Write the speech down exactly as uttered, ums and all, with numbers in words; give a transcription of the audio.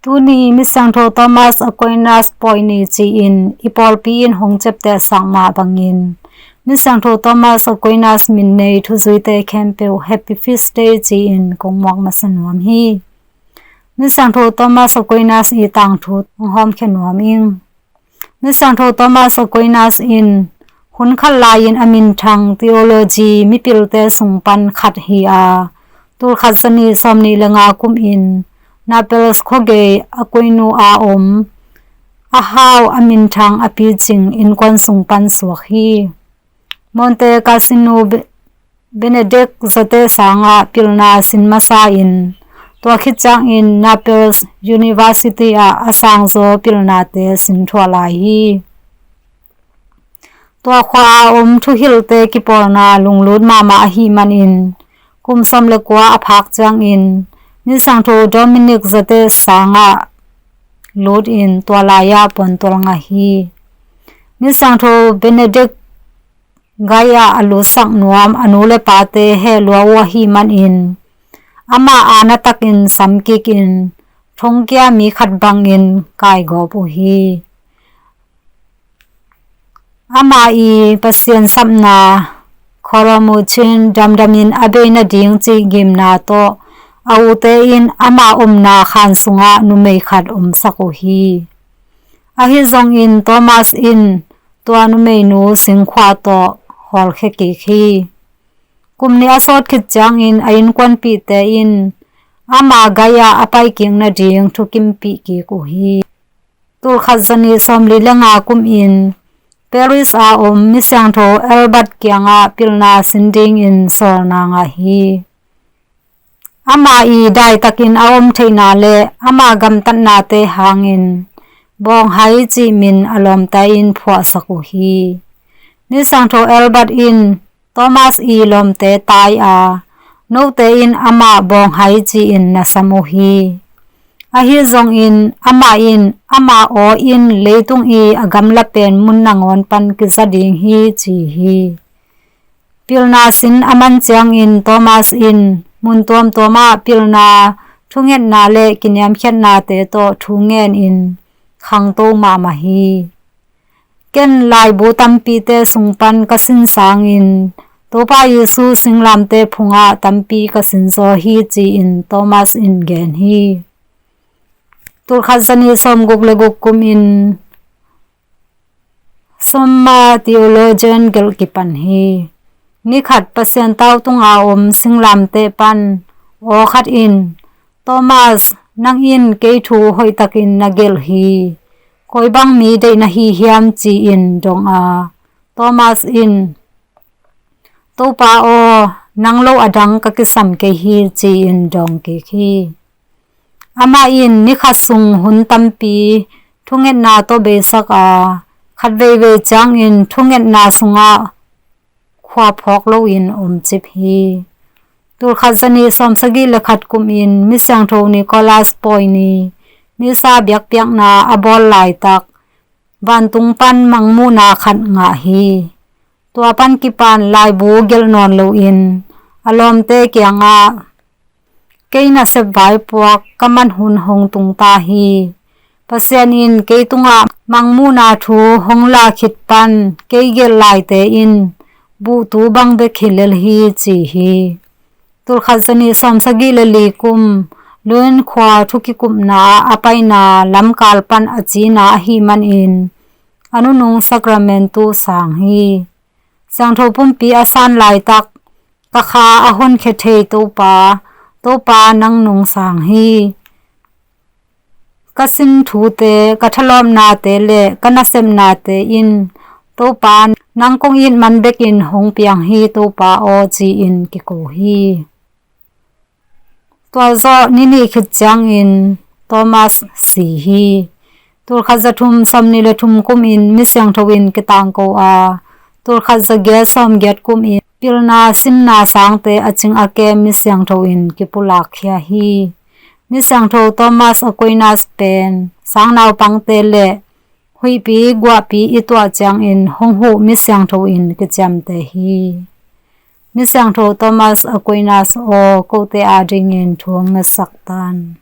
Tuni Misiangtho Thomas Aquinas pawi ni ci-in i pawlpi in hong ciaptehsak mah bangin Misiangtho Thomas Aquinas min nei thuzuite khempeuh Happy Feast Day ci-in kong muak masa nuam hi. Misiangtho Thomas Aquinas i tangthu hong hawmkhia nuam ing. Misiangtho Thomas Aquinas in hun khat lai-in a minthang theology mipilte sung pan khat hi a, tul khat za nih sawm nih le nga kum in Naples khuagei Aquino a om a hau a minthang a picing innkuan sung pan suak hi. Monte Cassino Be-, Benedict zate sangah pilna sin masa in tua khit ciangin Naples University ah a sangzaw pilnate sin thuah lai hi. Tua khua a om thuhilhte kipawlna lunglut mahmah ahih manin kum sawm le kua a phak ciangin Misiangtho Dominic zate sangah lut in tua lai-ah puantual ngah hi. Misiangtho Benedict gai-ah a lutsak nuam a nu le pate heh lua uh ahih manin amah aana takin samkik in thongkia mi khat bangin kaigawp uh hi. Amah i Pasian sapna Colomuchin damdamin a bei nading cih gimna tawh a ute in amah omna khan sungah numei khat omsak uh hi. Ahi zongin Thomas in tua numeinu singkhua tawh hawlkhia kik hi. Kum nih a sawt khit ciangin a innkuanpihte in ama gai-ah a paikik nading thukimpih kik uh hi. Tul khat za nih sawm li le nga kum in Paris a om Misiangtho Albert kiangah pilna sin dingin sawlna ngah hi. Ama i daitakin a om theihna le ama gamtatnate hangin Bawnghai cih min a lawmte in phuahsak uh hi. Misiangtho Albert in Thomas i lawmte tai a, note in amah Bawnghai ci-in na sam uh hi. Ahi zongin amah in ama aw in leitung i a gamla pen mun nangawn pan kiza ding hi ci hi. Pilna sin a man ciangin Thomas in mun tuamtuam ah pilna thungetna le kiniamkhiatnate tawh thu ngen in khangto mahmah hi. Ken laibu tampite sung pan ka sin sangin Topa Jesu singlamte phungah tampi ka sinzaw hi ci-in Thomas in gen hi. Tul khat za nih sawm guk le guk kum in Summa Theologian gelh kipan hi. Ni khat Pasian tau tunga om singlamte pan aw khat in, "Thomas, nang in kei thu hoihtakin na gelh hi. Koi bang mi deih na hi hiam?" ci-in dong a, Thomas in, "Topa aw, nang lo adang ka kisam kei hi," ci-in dawng kik hi. Amah in ni khat sung hun tampi thungetna tawh beisak a, khat veivei ciangin thungetna sungah khua phawk loin omcip hi. Tul khat za nih sawm sagih le khat kum in Misiangtho Nicholas pawi ni, Missa biakpiakna a bawl laitak vantung pan mangmuhna khat ngah hi. Tua pan kipan laibu gelh nawn loin a lawmte kiangah, "Kei nasep vaipuak ka man hun hong tung ta hi. Pasian in kei tungah mangmuhna thu hong la khit pan kei gelh laite in buhtu bang bek hi lel hi," ci hi. Tul khat za nih sawm sagih le li kum Lyon khua thu kikupna ah a paina lamkal pan a cina ahih manin a nunung Sacramentu sang hi. Siangtho pumpi a san laitak ka kha a honkhia thei Topa, Topa nang nong sang hi. Ka sin thute, ka thalawpnate le ka nasepnate in Topa nang kong it man bekin hong piang hi Topa aw, ci-in kiko hi. Tua zawh ni nih khit ciangin Thomas si hi. Tul khat za thum sawm nih le thum kum in Misiangtho in kitangko a, tul khat za giat sawm giat kum in pilna sinna sangte a cing a kem Misiangtho in kipulakkhia hi. Misiangtho Thomas Aquinas pen sang naupangte le huihpi guahpi i tuah ciangin hong huh Misiangtho in kiciamteh hi. Misiangtho Thomas Aquinas aw, kote adingin thu hong ngetsak tan.